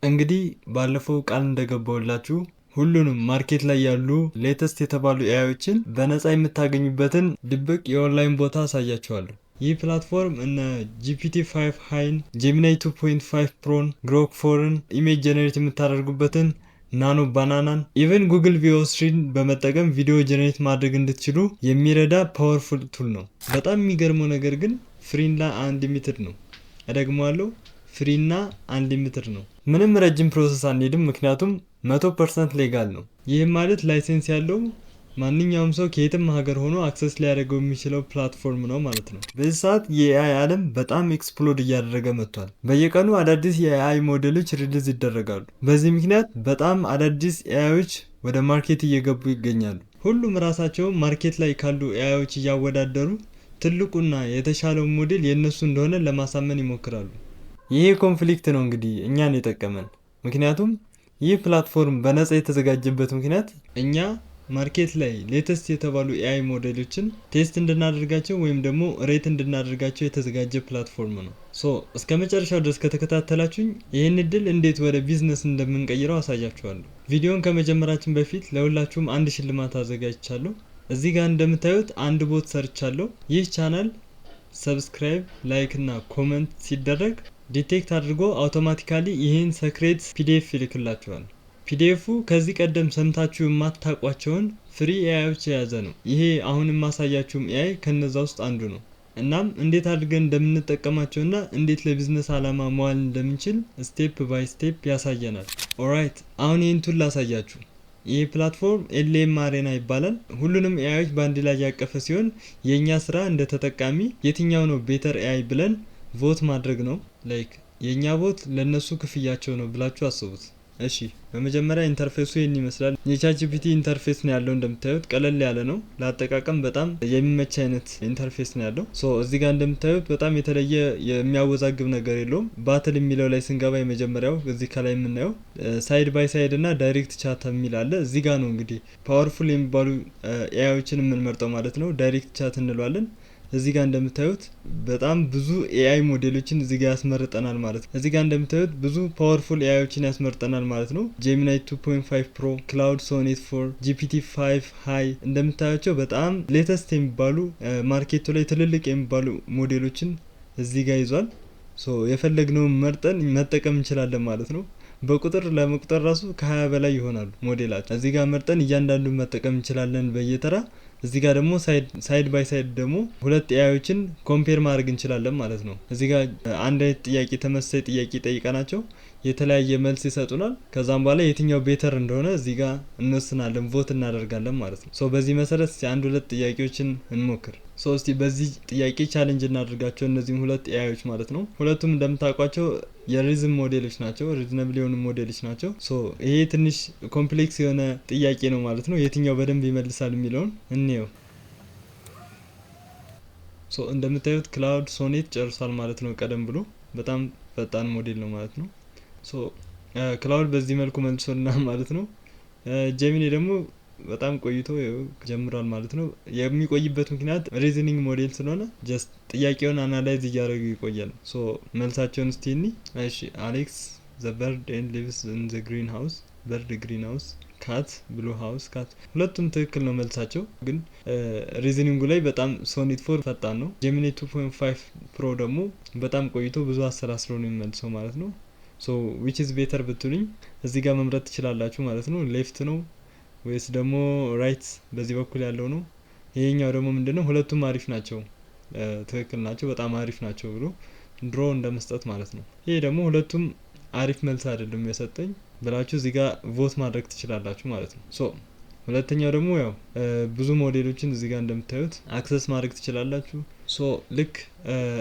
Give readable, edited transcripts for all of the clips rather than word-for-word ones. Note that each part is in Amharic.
እንግዲህ ባለፈው ቃል እንደገባሁላችሁ ሁሉንም market ላይ ያሉ latest የተባሉ AI ዎችን በነፃ የምታገኙበትን ድብቅ የኦንላይን ቦታ አሳያችኋለሁ። ይህ platform እነ GPT 5 High ን፣ Gemini 2.5 Pro ን፣ Grok 4ን፣ image generate የምታደርጉበትን Nano Banana ን፣ even Google Veo 3ን በመጠቀም ቪዲዮ generate ማድረግ እንድትችሉ የሚረዳ powerful tool ነው። በጣም የሚገርመው ነገር ግን free ና unlimited ነው። እደግመዋለሁ፣ free ና unlimited ነው። ምንም ረጅም process አንሄድም፣ ምክንያቱም 100% legal ነው። ይህም ማለት license ያለው፣ ማንኛውም ሰው ከየትም ሀገር ሆኖ access ሊያደርገው የሚችለው platform ነው ማለት ነው። በዚህ ሰዓት የ AI ዓለም በጣም explode እያደረገ መጥቷል። በየቀኑ አዳዲስ የ AI ሞዴሎች release ይደረጋሉ። በዚህ ምክንያት በጣም አዳዲስ AI ዎች ወደ market እየገቡ ይገኛሉ። ሁሉም ራሳቸው market ላይ ካሉ AI ዎች እያወዳደሩ ትልቁና የተሻለው ሞዴል የእነሱ እንደሆነ ለማሳመን ይሞክራሉ። ይሄ conflict ነው እንግዲህ እኛን የጠቀመን። ምክንያቱም ይህ platform በነፃ የተዘጋጀበት ምክንያት እኛ market ላይ latest የተባሉ AI ሞዴሎችን test እንድናደርጋቸው ወይም ደግሞ rate እንድናደርጋቸው የተዘጋጀ platform ነው። So እስከ መጨረሻው ድረስ ከተከታተላችሁኝ ይህን እድል እንዴት ወደ ቢዝነስ እንደምንቀይረው አሳያችኋለሁ። ቪዲዮን ከመጀመራችን በፊት ለሁላችሁም አንድ ሽልማት አዘጋጅቻለሁ። እዚህ ጋር እንደምታዩት አንድ bot ሰርቻለሁ። ይህ channel subscribe፣ like እና comment ሲደረግ detect አድርጎ automatically ይህን secret PDF ይልክላችኋል። PDF ኡ ከዚህ ቀደም ሰምታችሁ የማታውቋቸውን free AI ዎች የያዘ ነው። ይሄ አሁን የማሳያችሁም AI ከነዛ ውስጥ አንዱ ነው። እናም እንዴት አድርገን እንደምንጠቀማቸውና እንዴት ለቢዝነስ ዓላማ መዋል እንደምንችል step by step ያሳየናል። Alright፣ አሁን ይህን tool ላሳያችሁ። ይህ platform LM Arena ይባላል። ሁሉንም AI ዎች በአንድ ላይ ያቀፈ ሲሆን የእኛ ስራ እንደ ተጠቃሚ የትኛው ነው better AI ብለን vote ማድረግ ነው። Like የእኛ vote ለእነሱ ክፍያቸው ነው ብላችሁ አስቡት። እሺ፣ በመጀመሪያ interface ኡ ይህን ይመስላል። የ ChatGPT interface ነው ያለው። እንደምታዩት ቀለል ያለ ነው። ለአጠቃቀም በጣም የሚመች አይነት interface ነው ያለው። So እዚህ ጋር እንደምታዩት በጣም የተለየ የሚያወዛግብ ነገር የለውም። Battle የሚለው ላይ ስንገባ የመጀመሪያው እዚህ ከላይ የምናየው side by side እና direct chat የሚል አለ። እዚህ ጋር ነው እንግዲህ powerful የሚባሉ AI ዎችን የምንመርጠው ማለት ነው። Direct chat እንለዋለን። እዚህ ጋር እንደምታዩት በጣም ብዙ AI ሞዴሎችን እዚህ ጋር ያስመርጠናል ማለት ነው። እዚህ ጋር እንደምታዩት ብዙ powerful AI ዎችን ያስመርጠናል ማለት ነው። Gemini 2.5 Pro፣ Claude Sonnet 4፣ GPT 5 High፣ እንደምታያቸው በጣም latest የሚባሉ፣ market ኡ ላይ ትልልቅ የሚባሉ ሞዴሎችን እዚህ ጋር ይዟል። So የፈለግነውን መርጠን መጠቀም እንችላለን ማለት ነው። በቁጥር ለመቁጠር ራሱ ከ20 በላይ ይሆናሉ ሞዴላቸው። እዚህ ጋር መርጠን እያንዳንዱን መጠቀም እንችላለን በየተራ። እዚህ ጋር ደግሞ side by side ደግሞ ሁለት AI ዎችን compare ማድረግ እንችላለን ማለት ነው። እዚህ ጋር አንድ አይነት ጥያቄ፣ ተመሳሳይ ጥያቄ ጠይቀናቸው የተለያየ መልስ ይሰጡናል። ከዛም በኋላ የትኛው better እንደሆነ እዚህ ጋር እንወስናለን፣ vote እናደርጋለን ማለት ነው። So በዚህ መሰረት እስቲ አንድ ሁለት ጥያቄዎችን እንሞክር። So እስቲ በዚህ ጥያቄ challenge እናደርጋቸው እነዚህም ሁለት AI ዎች ማለት ነው። ሁለቱም እንደምታውቋቸው የ reason ሞዴሎች ናቸው፣ reasonable የሆኑ ሞዴሎች ናቸው። So ይሄ ትንሽ complex የሆነ ጥያቄ ነው ማለት ነው። የትኛው በደንብ ይመልሳል የሚለውን እንየው። So እንደምታዩት Claude Sonnet ጨርሷል ማለት ነው። ቀደም ብሎ በጣም ፈጣን ሞዴል ነው ማለት ነው። So Claude በዚህ መልኩ መልሶልናል ማለት ነው። Gemini ደግሞ በጣም ቆይቶ ጀምሯል ማለት ነው። የሚቆይበት ምክንያት reasoning model ስለሆነ just ጥያቄውን analyze እያደረጉ ይቆያል። So መልሳቸውን እስቲ እኒ እሺ፣ Alex the bird and lives in the green house፣ bird green house፣ cat blue house፣ cat። ሁለቱም ትክክል ነው መልሳቸው፣ ግን reasoning ኡ ላይ በጣም Sonnet 4 ፈጣን ነው። Gemini 2.5 Pro ደግሞ በጣም ቆይቶ ብዙ አሰላስሎ ነው የሚመልሰው ማለት ነው። So which is better ብትሉኝ እዚህ ጋር መምረጥ ትችላላችሁ ማለት ነው። Left ነው ወይስ ደግሞ right በዚህ በኩል ያለው ነው? ይሄኛው ደግሞ ምንድነው? ሁለቱም አሪፍ ናቸው፣ ትክክል ናቸው፣ በጣም አሪፍ ናቸው ብሎ draw እንደ መስጠት ማለት ነው። ይሄ ደግሞ ሁለቱም አሪፍ መልስ አይደለም የሰጠኝ ብላችሁ እዚህ ጋር vote ማድረግ ትችላላችሁ ማለት ነው። So ሁለተኛው ደግሞ ያው ብዙ ሞዴሎችን እዚህ ጋር እንደምታዩት access ማድረግ ትችላላችሁ። So ልክ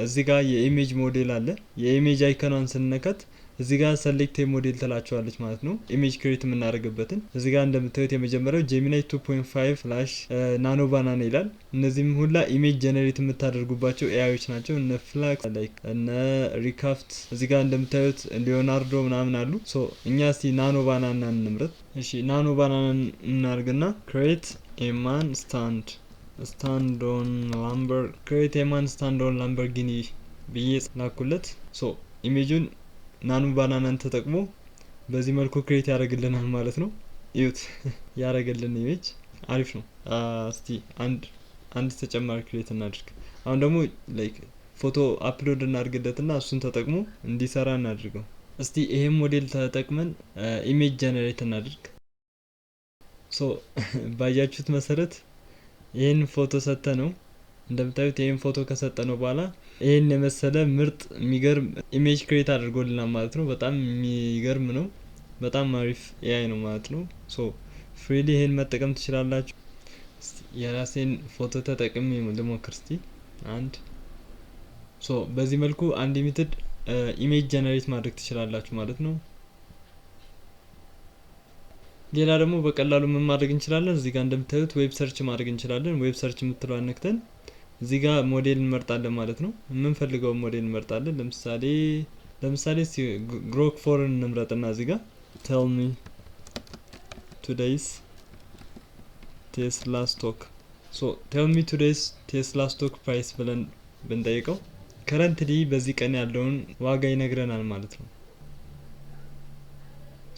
እዚህ ጋር የ image model አለ። የ image icon ኗን ስንነካት እዚህ ጋር select model ትላቸዋለች ማለት ነው። Image create የምናደርግበትን እዚህ ጋር እንደምታዩት የመጀመሪያው Gemini 2.5 Flash፣ Nano Banana ይላል። እነዚህም ሁላ image generate የምታደርጉባቸው AI ዎች ናቸው። እነ Flux፣ like እነ Recraft፣ እዚህ ጋር እንደምታዩት Leonardo ምናምን አሉ። So እኛ እስቲ Nano Banana እንምረጥ። እሺ፣ Nano Banana እናርግና create a man stand on Lamborghini ብዬ ላኩለት። So image ኡን Nano Banana ን ተጠቅሞ በዚህ መልኩ create ያደርግልናል ማለት ነው። እዩት፣ ያደረገልን image አሪፍ ነው። እስቲ አንድ ተጨማሪ create እናድርግ። አሁን ደግሞ like ፎቶ upload እናድርግለትና እሱን ተጠቅሞ እንዲሰራ እናድርገው። እስቲ ይሄን ሞዴል ተጠቅመን image generate እናድርግ። So ባያችሁት መሰረት ይህን ፎቶ ሰጥተነው፣ እንደምታዩት ይህን ፎቶ ከሰጠነው በኋላ ይህን የመሰለ ምርጥ የሚገርም image create አድርጎልናል ማለት ነው። በጣም የሚገርም ነው። በጣም አሪፍ AI ነው ማለት ነው። So freely ይሄን መጠቀም ትችላላችሁ። የራሴን ፎቶ ተጠቅሜ ልሞክር እስቲ አንድ። So በዚህ መልኩ unlimited image generate ማድረግ ትችላላችሁ ማለት ነው። ሌላ ደግሞ በቀላሉ ምን ማድረግ እንችላለን? እዚህ ጋር እንደምታዩት web search ማድረግ እንችላለን። Web search የምትለዋን ነክተን እዚህ ጋር ሞዴል እንመርጣለን ማለት ነው። የምንፈልገውን ሞዴል እንመርጣለን። ለምሳሌ Grok 4ን እንምረጥና እዚህ ጋር "Tell me today's Tesla stock", so "Tell me today's Tesla stock price" ብለን ብንጠይቀው currently በዚህ ቀን ያለውን ዋጋ ይነግረናል ማለት ነው።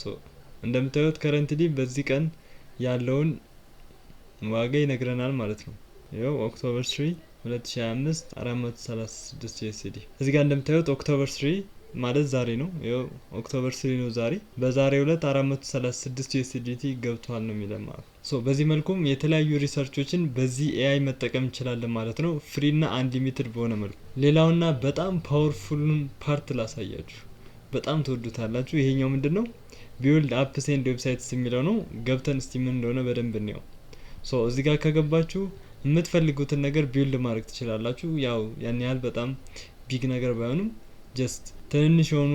So እንደምታዩት currently በዚህ ቀን ያለውን ዋጋ ይነግረናል ማለት ነው። ይኸው October 3 2025 436 USD። እዚህ ጋር እንደምታዩት October 3 ማለት ዛሬ ነው። ይኸው October 3 ነው ዛሬ። በዛሬው ዕለት 436 USDT ገብቷል ነው የሚለን ማለት ነው። So በዚህ መልኩም የተለያዩ research ኦችን በዚህ AI መጠቀም እንችላለን ማለት ነው፣ free እና unlimited በሆነ መልኩ። ሌላውና በጣም powerful ኡን part ላሳያችሁ፣ በጣም ትወዱታላችሁ። ይሄኛው ምንድን ነው? Build apps and websites የሚለው ነው። ገብተን እስቲ ምን እንደሆነ በደንብ እንየው። So እዚህ ጋር ከገባችሁ የምትፈልጉትን ነገር build ማድረግ ትችላላችሁ። ያው ያን ያህል በጣም big ነገር ባይሆንም just ትንንሽ የሆኑ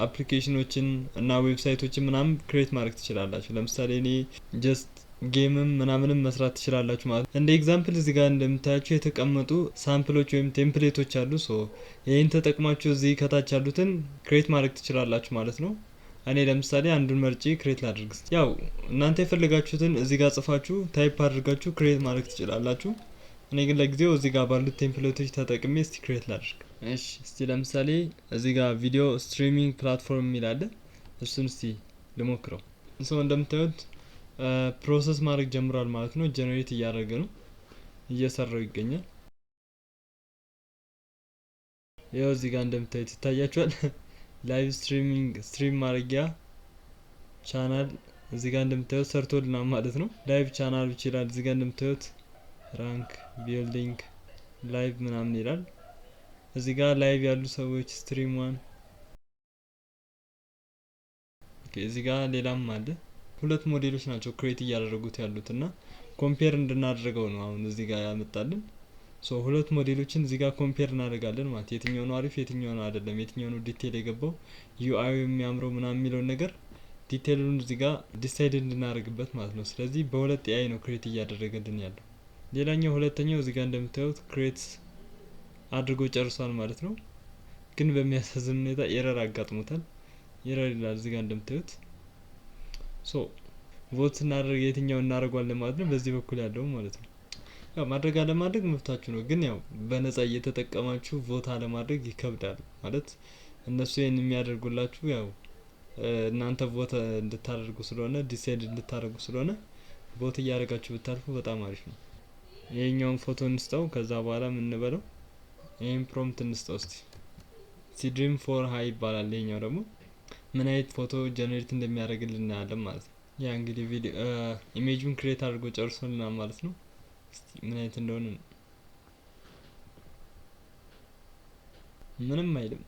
application ኖችን እና website ኦችን ምናምን create ማድረግ ትችላላችሁ። ለምሳሌ እኔ just game ም ምናምንም መስራት ትችላላችሁ ማለት ነው። እንደ example እዚህ ጋር እንደምታያቸው የተቀመጡ sample ኦች ወይም template ኦች አሉ። So ይህን ተጠቅማችሁ እዚህ ከታች ያሉትን create ማድረግ ትችላላችሁ ማለት ነው። እኔ ለምሳሌ አንዱን መርጬ create ላድርግ። ያው እናንተ የፈለጋችሁትን እዚህ ጋር ጽፋችሁ፣ type አድርጋችሁ create ማድረግ ትችላላችሁ። እኔ ግን ለጊዜው እዚህ ጋር ባሉት template ኦች ተጠቅሜ እስቲ create ላድርግ። እሺ፣ እስቲ ለምሳሌ እዚህ ጋር video streaming platform የሚል አለ። እሱን እስቲ ልሞክረው። So እንደምታዩት process ማድረግ ጀምሯል ማለት ነው። Generate እያደረገ ነው፣ እየሰራው ይገኛል። ይኸው እዚህ ጋር እንደምታዩት ይታያችኋል። Live streaming stream ማድረጊያ ቻናል እዚህ ጋር እንደምታዩት ሰርቶልናል ማለት ነው። Live channel ይችላል። እዚህ ጋር እንደምታዩት rank building live ምናምን ይላል። እዚህ ጋር live ያሉ ሰዎች stream one። እዚህ ጋር ሌላም አለ። ሁለት ሞዴሎች ናቸው create እያደረጉት ያሉት እና compare እንድናደርገው ነው አሁን እዚህ ጋር ያመጣልን። So ሁለት ሞዴሎችን እዚህ ጋር compare እናደርጋለን ማለት የትኛው ነው አሪፍ፣ የትኛው ነው አይደለም፣ የትኛው ነው detail የገባው፣ UI የሚያምረው ምናምን የሚለውን ነገር detail ኡን እዚህ ጋር decide እንድናደርግበት ማለት ነው። ስለዚህ በሁለት AI ነው create እያደረገልን ያለው። ሌላኛው ሁለተኛው እዚህ ጋር እንደምታዩት create አድርጎ ጨርሷል ማለት ነው። ግን በሚያሳዝን ሁኔታ error አጋጥሞታል። Error ይላል እዚህ ጋር እንደምታዩት። So vote ስናደርግ የትኛው እናደርጓለን ማለት ነው። በዚህ በኩል ያለው ማለት ነው። ያው ማድረግ አለማድረግ መብታችሁ ነው። ግን ያው በነፃ እየተጠቀማችሁ vote አለማድረግ ይከብዳል ማለት። እነሱ ይህን የሚያደርጉላችሁ ያው እናንተ vote እንድታደርጉ ስለሆነ፣ decide እንድታደርጉ ስለሆነ vote እያደረጋችሁ ብታልፉ በጣም አሪፍ ነው። ይሄኛውን ፎቶ እንስጠው። ከዛ በኋላ ምን እንበለው? ይህን prompt እንስጠው እስቲ። Seedream 4 High ይባላል። ይሄኛው ደግሞ ምን አይነት ፎቶ generate እንደሚያደርግልን እናያለን ማለት ነው። ያ እንግዲህ ቪዲዮ image ኡን create አድርጎ ጨርሶልናል ማለት ነው። እስቲ ምን አይነት እንደሆነ። ምንም አይልም።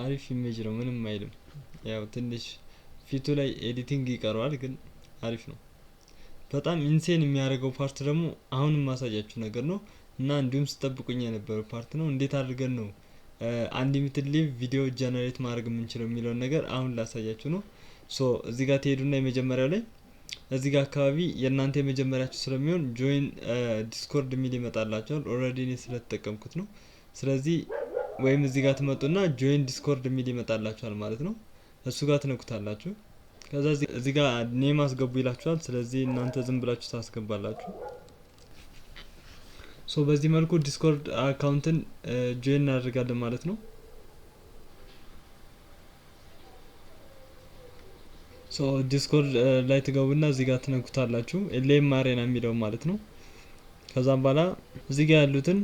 አሪፍ image ነው። ምንም አይልም። ያው ትንሽ ፊቱ ላይ editing ይቀረዋል፣ ግን አሪፍ ነው። በጣም insane የሚያደርገው part ደግሞ አሁን የማሳያችሁ ነገር ነው እና እንዲሁም ስጠብቁኝ የነበረው part ነው። እንዴት አድርገን ነው unlimited video generate ማድረግ የምንችለው የሚለውን ነገር አሁን ላሳያችሁ ነው። So እዚህ ጋር ትሄዱና የመጀመሪያው ላይ እዚህ ጋር አካባቢ የእናንተ የመጀመሪያችሁ ስለሚሆን join Discord የሚል ይመጣላችኋል። Already እኔ ስለተጠቀምኩት ነው። ስለዚህ ወይም እዚህ ጋር ትመጡና join Discord የሚል ይመጣላችኋል ማለት ነው። እሱ ጋር ትነኩታላችሁ። ከዛ እዚህ ጋር name አስገቡ ይላችኋል። ስለዚህ እናንተ ዝም ብላችሁ ታስገባላችሁ። So በዚህ መልኩ Discord account ን join እናደርጋለን ማለት ነው። So Discord ላይ ትገቡና እዚህ ጋር ትነኩታላችሁ፣ LM Arena የሚለው ማለት ነው። ከዛም በኋላ እዚህ ጋር ያሉትን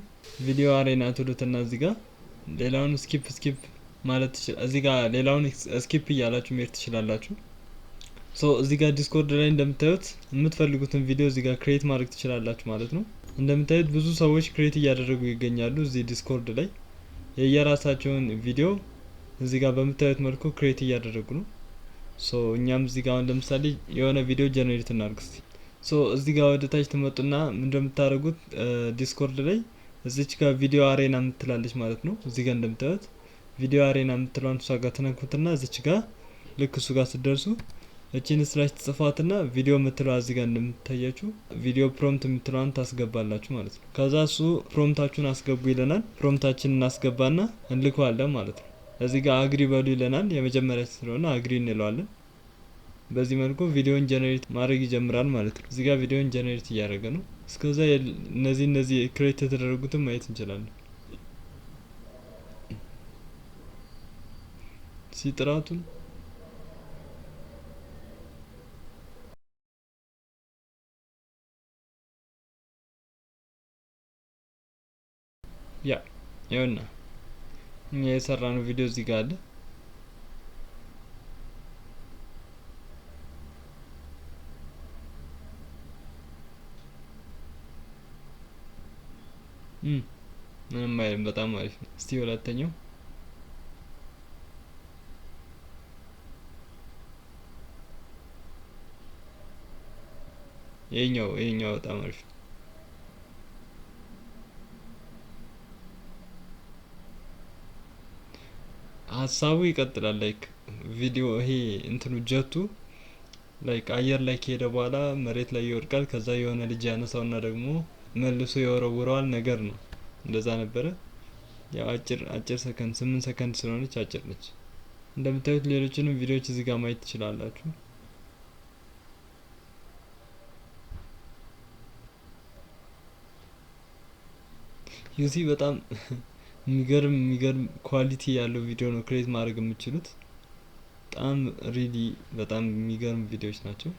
video arena ትሉትና እዚህ ጋር ሌላውን skip skip ማለት ትችላል። እዚህ ጋር ሌላውን skip እያላችሁ መሄድ ትችላላችሁ። So እዚህ ጋር Discord ላይ እንደምታዩት የምትፈልጉትን ቪዲዮ እዚህ ጋር create ማድረግ ትችላላችሁ ማለት ነው። እንደምታዩት ብዙ ሰዎች create እያደረጉ ይገኛሉ። እዚህ Discord ላይ የየራሳቸውን ቪዲዮ እዚህ ጋር በምታዩት መልኩ create እያደረጉ ነው። So እኛም እዚህ ጋር አሁን ለምሳሌ የሆነ ቪዲዮ generate እናድርግ እስቲ። So እዚህ ጋር ወደ ታች ትመጡና እንደምታደርጉት Discord ላይ እዚች ጋር video arena የምትላለች ማለት ነው። እዚህ ጋር እንደምታዩት video arena የምትለዋን እሷ ጋር ትነኩትና እዚች ጋር ልክ እሱ ጋር ስትደርሱ እቺን slash ትጽፏትና ቪዲዮ የምትለዋ እዚህ ጋር እንደምታያችሁ video prompt የምትለዋን ታስገባላችሁ ማለት ነው። ከዛ እሱ prompt ኣችሁን አስገቡ ይለናል። Prompt ኣችንን እናስገባና እንልከዋለን ማለት ነው። እዚህ ጋር agree በሉ ይለናል። የመጀመሪያ ስለሆነ agree እንለዋለን። በዚህ መልኩ ቪዲዮን generate ማድረግ ይጀምራል ማለት ነው። እዚህ ጋር ቪዲዮን generate እያደረገ ነው። እስከዛ እነዚህ create የተደረጉትን ማየት እንችላለን። ሲጥራቱን yeah፣ ይኸውና እኛ የሰራነው ቪዲዮ እዚህ ጋር አለ። ምንም አይልም፣ በጣም አሪፍ ነው። እስቲ ሁለተኛው፣ ይሄኛው በጣም አሪፍ ነው። ሀሳቡ ይቀጥላል። Like ቪዲዮ ይሄ እንትኑ ጀቱ like አየር ላይ ከሄደ በኋላ መሬት ላይ ይወድቃል። ከዛ የሆነ ልጅ ያነሳውና ደግሞ መልሶ ይወረውረዋል ነገር ነው። እንደዛ ነበረ። ያው አጭር አጭር ሰከንድ፣ 8 ሰከንድ ስለሆነች አጭር ነች። እንደምታዩት ሌሎችንም ቪዲዮዎች እዚህ ጋር ማየት ትችላላችሁ። You see፣ በጣም የሚገርም የሚገርም quality ያለው ቪዲዮ ነው create ማድረግ የምትችሉት። በጣም really በጣም የሚገርም ቪዲዮዎች ናቸው።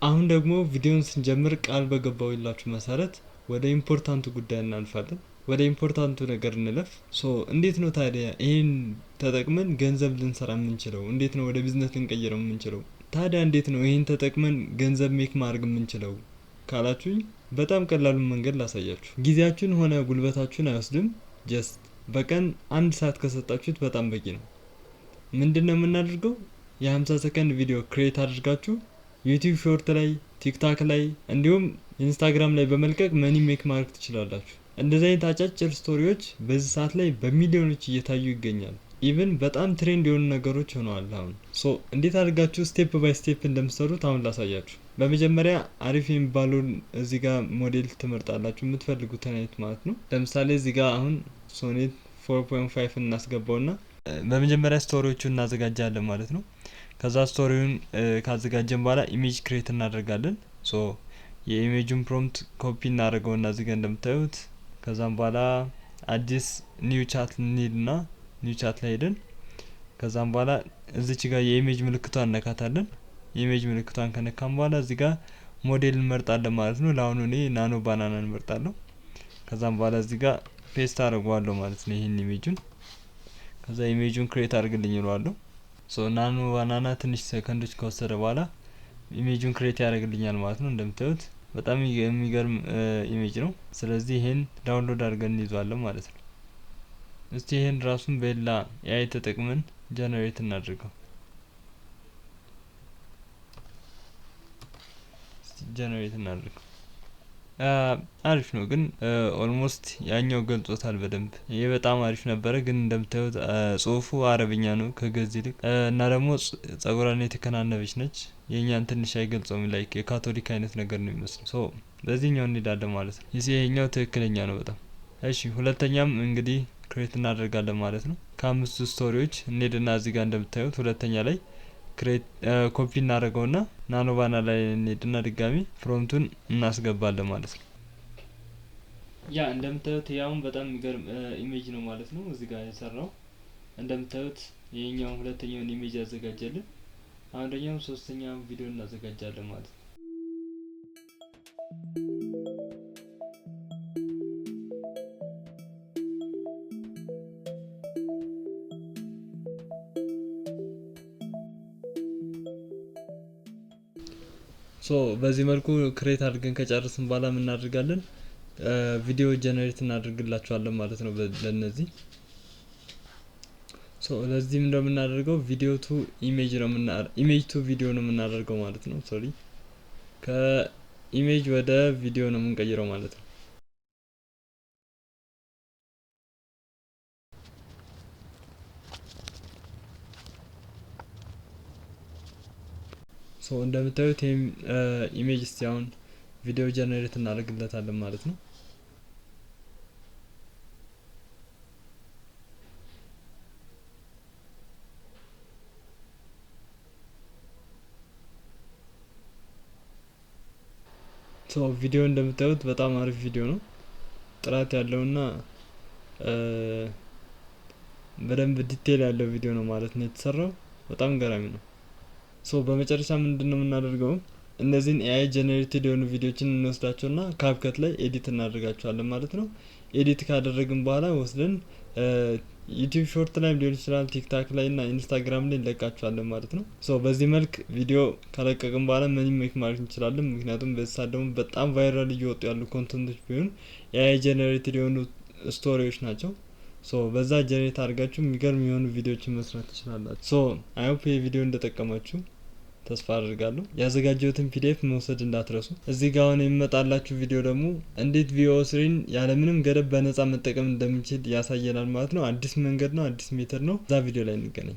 አሁን ደግሞ ቪዲዮን ስንጀምር ቃል በገባሁላችሁ መሰረት ወደ important ኡ ጉዳይ እናልፋለን። ወደ important ኡ ነገር እንለፍ። So እንዴት ነው ታዲያ ይህን ተጠቅመን ገንዘብ ልንሰራ የምንችለው? እንዴት ነው ወደ ቢዝነስ ልንቀይረው የምንችለው? ታዲያ እንዴት ነው ይህን ተጠቅመን ገንዘብ make ማድረግ የምንችለው ካላችሁኝ በጣም ቀላሉን መንገድ ላሳያችሁ። ጊዜያችሁን ሆነ ጉልበታችሁን አይወስድም። Just በቀን አንድ ሰዓት ከሰጣችሁት በጣም በቂ ነው። ምንድን ነው የምናደርገው? የ50 ሰከንድ ቪዲዮ create አድርጋችሁ YouTube Short ላይ፣ TikTok ላይ እንዲሁም Instagram ላይ በመልቀቅ money make ማድረግ ትችላላችሁ። እንደዚህ አይነት አጫጭር story ዎች በዚህ ሰዓት ላይ በሚሊዮኖች እየታዩ ይገኛሉ። Even በጣም trend የሆኑ ነገሮች ሆነዋል አሁን። So እንዴት አድርጋችሁ step by step እንደምትሰሩት አሁን ላሳያችሁ። በመጀመሪያ አሪፍ የሚባለውን እዚህ ጋር ሞዴል ትመርጣላችሁ፣ የምትፈልጉትን አይነት ማለት ነው። ለምሳሌ እዚህ ጋር አሁን Sonnet 4.5 እናስገባውና በመጀመሪያ story ዎቹን እናዘጋጃለን ማለት ነው። ከዛ story ውን ካዘጋጀን በኋላ image create እናደርጋለን። So የ image ኡን prompt copy እናደርገውና እዚህ ጋር እንደምታዩት ከዛም በኋላ አዲስ new chat እንሂድና new chat ላይ ሄደን ከዛም በኋላ እዚች ጋር የ image ምልክቷን እነካታለን። የ image ምልክቷን ከነካም በኋላ እዚህ ጋር ሞዴል እንመርጣለን ማለት ነው። ለአሁኑ እኔ Nano Banana እንመርጣለሁ። ከዛም በኋላ እዚህ ጋር paste አድርገዋለሁ ማለት ነው ይህን image ኡን። ከዛ image ኡን create አድርግልኝ እለዋለሁ። So Nano Banana ትንሽ ሰከንዶች ከወሰደ በኋላ image ኡን create ያደርግልኛል ማለት ነው። እንደምታዩት በጣም የሚገርም image ነው። ስለዚህ ይሄን download አድርገን እንይዘዋለን ማለት ነው። እስቲ ይሄን ራሱን በሌላ AI ተጠቅመን generate እናድርገው። እስቲ generate እናድርገው። አሪፍ ነው ግን almost ያኛው ገልጾታል በደንብ። ይሄ በጣም አሪፍ ነበረ፣ ግን እንደምታዩት ጽሁፉ አረብኛ ነው ከግዕዝ ይልቅ እና ደግሞ ጸጉሯን የተከናነበች ነች። የእኛን ትንሽ አይገልጸውም። Like የካቶሊክ አይነት ነገር ነው የሚመስለው። So በዚህኛው እንሄዳለን ማለት ነው። ይሄኛው ትክክለኛ ነው በጣም። እሺ፣ ሁለተኛም እንግዲህ create እናደርጋለን ማለት ነው። ከአምስቱ story ዎች እንሄድና እዚህ ጋር እንደምታዩት ሁለተኛ ላይ create copy እናደርገውና Nano Banana ላይ እንሄድና ድጋሚ prompt ኡን እናስገባለን ማለት ነው። Yeah፣ እንደምታዩት ያውን በጣም የሚገርም image ነው ማለት ነው እዚህ ጋር የሰራው። እንደምታዩት ይሄኛውን ሁለተኛውን image ያዘጋጀልን። አንደኛው ሶስተኛው ቪዲዮ እናዘጋጃለን ማለት ነው። So በዚህ መልኩ create አድርገን ከጨረስን በኋላ ምን እናደርጋለን? ቪዲዮ generate እናደርግላቸዋለን ማለት ነው ለነዚህ። So ለዚህም እንደምናደርገው video to image ነው image to video ነው የምናደርገው ማለት ነው። Sorry፣ ከ image ወደ ቪዲዮ ነው የምንቀይረው ማለት ነው። So እንደምታዩት image እስቲ አሁን ቪዲዮ generate እናደርግለታለን ማለት ነው። So ቪዲዮ እንደምታዩት በጣም አሪፍ ቪዲዮ ነው። ጥራት ያለውና በደንብ detail ያለው ቪዲዮ ነው ማለት ነው የተሰራው። በጣም ገራሚ ነው። So በመጨረሻ ምንድነው የምናደርገው? እነዚህን AI generated የሆኑ ቪዲዮዎችን እንወስዳቸውና CapCut ላይ edit እናደርጋቸዋለን ማለት ነው። Edit ካደረግን በኋላ ወስደን YouTube Short ላይም ሊሆን ይችላል፣ TikTok ላይ እና Instagram ላይ እንለቃቸዋለን ማለት ነው። So በዚህ መልክ ቪዲዮ ከለቀቅን በኋላ money make ማድረግ እንችላለን። ምክንያቱም በዚህ ሰዓት ደግሞ በጣም viral እየወጡ ያሉ content ኦች ቢሆኑ AI generated የሆኑ story ዎች ናቸው። So በዛ generate አድርጋችሁ የሚገርም የሆኑ ቪዲዮዎችን መስራት ትችላላችሁ። So I hope ይሄ ቪዲዮ እንደጠቀማችሁ ተስፋ አድርጋለሁ። ያዘጋጀሁትን PDF መውሰድ እንዳትረሱ። እዚህ ጋር አሁን የሚመጣላችሁ ቪዲዮ ደግሞ እንዴት Veo 3ን ያለምንም ገደብ በነፃ መጠቀም እንደምንችል ያሳየናል ማለት ነው። አዲስ መንገድ ነው፣ አዲስ method ነው። እዛ ቪዲዮ ላይ እንገናኝ።